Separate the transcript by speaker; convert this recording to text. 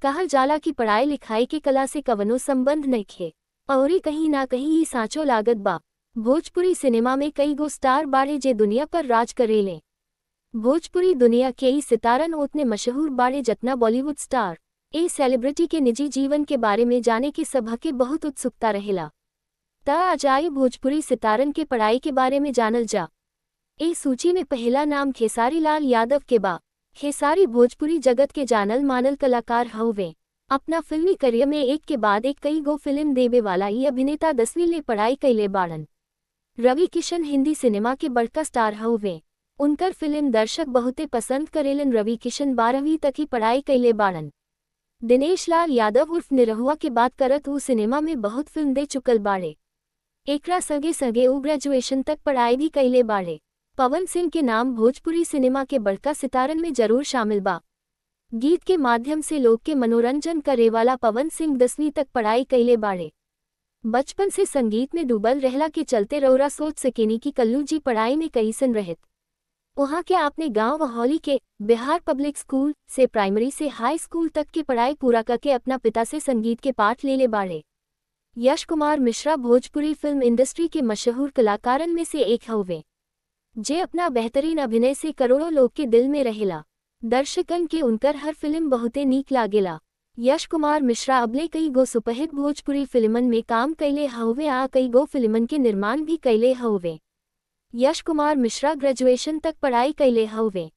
Speaker 1: कहल जाला कि पढ़ाई लिखाई के कला से कवनो संबंध नइखे, अउरी कहीं ना कहीं ई साँचो लागत बा। भोजपुरी सिनेमा में कई गो स्टार बाड़े जे दुनिया पर राज करेले। भोजपुरी दुनिया के ई सितारन ओतने मशहूर बाड़े जतना बॉलीवुड स्टार। ए सेलिब्रिटी के निजी जीवन के बारे में जाने के सबके बहुत उत्सुकता रहेला। त आ जाई भोजपुरी सितारन के पढ़ाई के बारे में जानल जा। ए सूची में पहला नाम खेसारी लाल यादव के बा। खेसारी भोजपुरी जगत के जानल मानल कलाकार हउवे। अपना फिल्मी करियर में एक के बाद एक कई गो फिल्म देवे वाला ई अभिनेता 10वीं ले पढ़ाई कैले बाड़न। रवि किशन हिंदी सिनेमा के बड़का स्टार हउवे। उनकर फिल्म दर्शक बहुते पसंद करेलन। रवि किशन 12वीं तक ही पढ़ाई कैले बाड़न। दिनेश लाल यादव उर्फ निरहुआ के बात करत ऊ सिनेमा में बहुत फिल्म दे चुकल बाड़े। एकरा संगे संगे ऊ ग्रेजुएशन तक पढ़ाई भी कैले बाड़े। पवन सिंह के नाम भोजपुरी सिनेमा के बड़का सितारन में जरूर शामिल बा। गीत के माध्यम से लोग के मनोरंजन करे वाला पवन सिंह 10वीं तक पढ़ाई कैले बाड़े। बचपन से संगीत में डूबल रहला के चलते रौरा सोच सकेनी कि कल्लू जी पढ़ाई में कैसन रहत। वहाँ के आपने गांव वहौली के बिहार पब्लिक स्कूल से प्राइमरी से हाई स्कूल तक की पढ़ाई पूरा करके अपना पिता से संगीत के पाठ ले ले बाड़े। यश कुमार मिश्रा भोजपुरी फिल्म इंडस्ट्री के मशहूर कलाकारन में से एक हउवे, जे अपना बेहतरीन अभिनय से करोड़ों लोग के दिल में रहेला। दर्शकन के उनकर हर फिल्म बहुते नीक लागेला। यश कुमार मिश्रा अबले कई गो सुपरहिट भोजपुरी फिल्मन में काम कैले हउवे आ कई गो फिल्मन के निर्माण भी कैले हउवे। यश कुमार मिश्रा ग्रेजुएशन तक पढ़ाई कैले हउवे।